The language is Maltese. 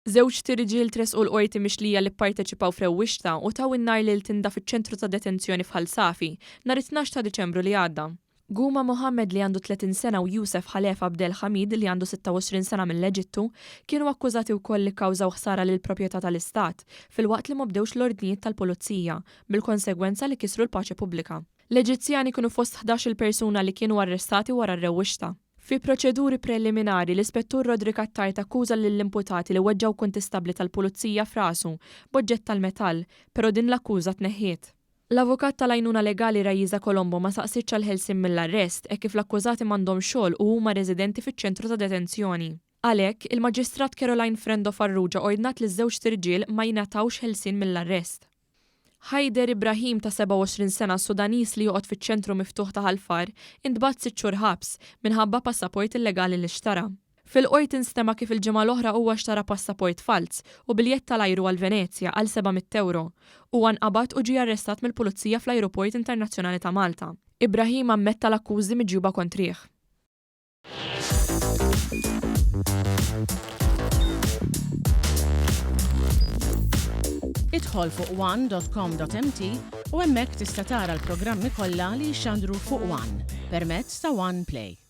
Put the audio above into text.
Żewġt irġiel tressqu l-Qorti mixlija li pparteċipaw f'rewwixta u taw in-nar lil tinda fiċ-ċentru ta' detenzjoni f'Ħal Safi nhar it-tnax ta' Diċembru li għadda. Guma Mohammed li għandu 30 sena u Youssef Khalef Abdel Hamid li għandu 26 sena mill-Eġittu kienu akkużati wkoll li kkawżaw ħsara lil proprjetà tal-Istat filwaqt li m'obdewx l-ordnijiet tal-Pulizija bil-konsegwenza li kisru l-paċi pubblika. L-Eġizzjani kienu fost ħdax-il persuna li kienu arrestati wara r-rewwixta. Fi proċeduri preliminari, l-Ispettur Roderick Attard akkuża lill-imputati li weġġgħu kuntistabbli tal-Pulizija f'rasu b'oġġett tal-metall, però din l-akkuża tneħħiet. L-avukat tal-għajnuna legali Raisa Colombo ma saqsietx għall-ħelsien mill-arrest hekk kif l-akkużati m'għandhomx xogħol u huma residenti fiċ-ċentru ta' detenzjoni. Għalhekk, il-Maġistrat Caroline Frendo Farrugia ordnat li ż-żewġt irġiel ma jingħatawx ħelsien mill-arrest. Haider Ibrahim ta' 27 sena Sudaniż li joqgħod fiċ-ċentru miftuħ ta' Ħal Far intbagħat sitt xhur ħabs minħabba passaport illegali li xtara. Fil-Qorti nstema' kif il-ġimgħa l-oħra huwa xtara passaport falz u biljett tal-ajru għal Venezja għal 700 ewro. Huwa nqabad u ġie arrestat mill-Pulizija fl-Ajruport Internazzjonali ta' Malta. Ibrahim ammetta l-akkużi miġjuba kontrih. Idħol fuq one.com.mt u hemmhekk tista' tara l-programmi kollha li jixxandru fuq One permezz ta' One Play.